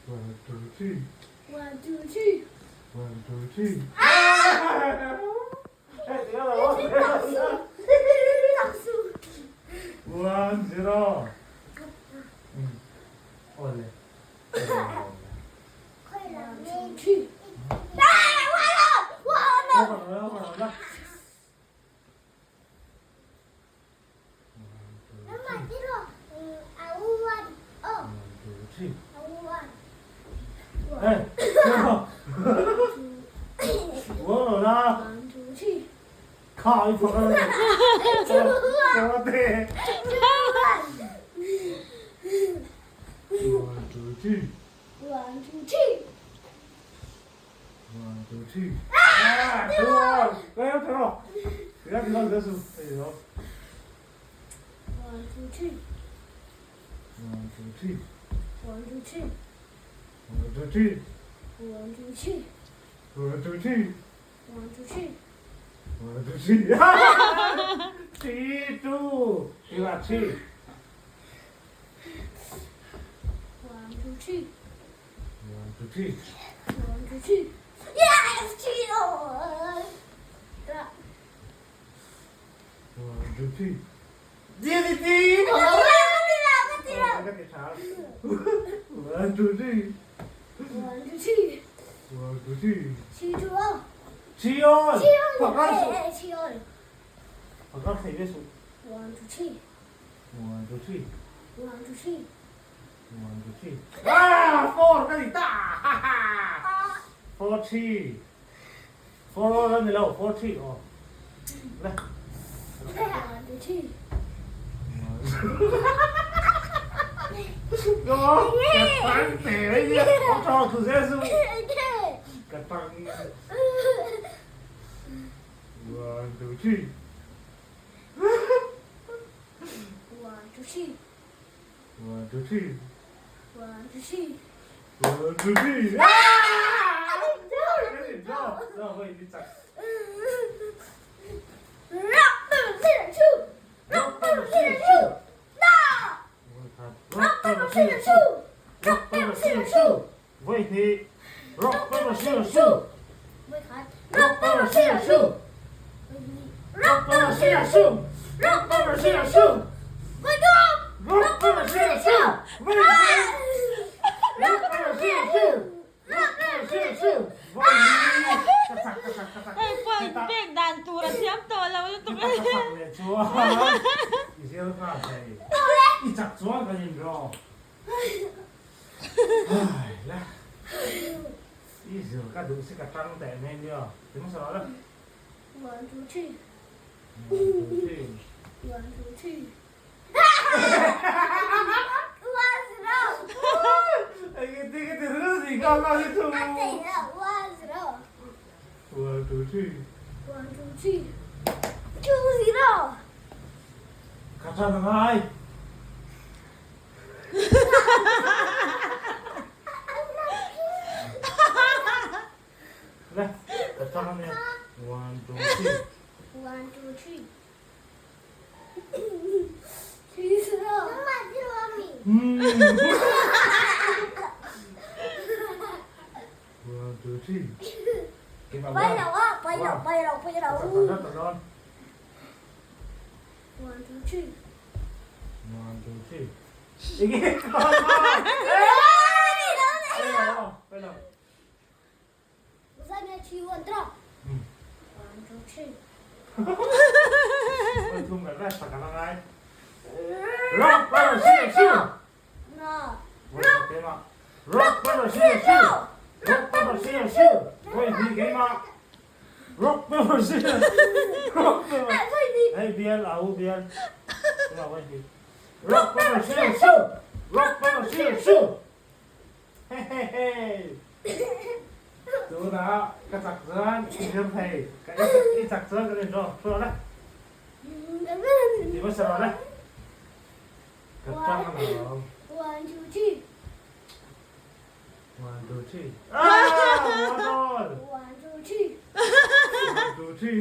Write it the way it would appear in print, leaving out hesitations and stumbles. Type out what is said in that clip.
One, two, three. One, two, three. One, two, three. One, zero. Awle. One, two, three. Ah, one, one, one. One, two, three. One, two, three. One, two, three. One, two, three. One, two, three. One, two, three. One, two, three. One, two, three. Three, two. You are three. One, two, three. One, two, three. One, two, three. Yes, three. Oh. One, two, three. Đi đi đi. One, two, three. One, two, three. One, two, three. Three, two, one. 지연. Three, one. 바깥. Three, one. 바깥 이래서. One, two, three. One, two, three. One, two, three. One, two, three. 아, four까지 있다. 하하. Four, three. Four, one, no, four, three. 어. 그래. One, two, three. 너, cái tăng tè đấy chứ. Ông cho thử xe sư. Cái tăng. One, two, three. One, two, three. One, two, three. One, two, three. One, two, three. 아! cái gì đó? Rồi, vậy đi chặt. Rock, paper, scissors, shoot. Rock, paper, scissors, shoot. No! Rock, paper, scissors, shoot. Rock, paper, scissors, shoot. Vậy thì rock, paper, scissors, shoot. Rock, paper, scissors, shoot. Rock, paper, scissors, shoot. Rock, paper, scissors, shoot. Wake up! Rock, paper, scissors, shoot. Vậy thì rock, paper, scissors, shoot. Rock, paper, scissors, shoot. Vậy thì cắt chặt, cắt chặt, cắt chặt. Hei pawh pek dan tur a thiam tawh lo lutuk Cắt chặt leh chuan i zir nghal thei. I chak chuan kan in draw. Ai la. I zir ka duh si ka tang teh mai nia. Ti hmasa lo la. One, two, three. One, two, three. One, two, three. One, zero. Eng ti ka ti ru si ka ka si thu. One, zero. One, two, three. One, two, three. Two, zero. Ka than a ngai. Le, ka than a nia. One, two, three. One, two, three. Three, zero. Hmm. One, two, three. Bay lo á, bay lo, bay lo, bay lo. One, two, three. One, two, three. Enge Bay lo. Zan three, one, drop. One, two, three. Ôi, thum cái này phải cả ngay. Rock, paper, scissors, shoot. No. Rock, paper. Rock, paper, scissors, shoot. Rock, paper, scissors, shoot. Wait, đi cái mà. Rock, paper, scissors. Rock, paper. Hey, biel, à, u biel. Rock, paper, scissors, shoot. Rock, paper, scissors, shoot. Hey, hey, hey. Tuna ka chak chuan i zir thei. Ka i chak chuan kan in draw thua la. Ti hmasa rawh le. Ka tang a lo. One, two, three. One, two, three. Ah! One, all. One, two, three. One, two, three.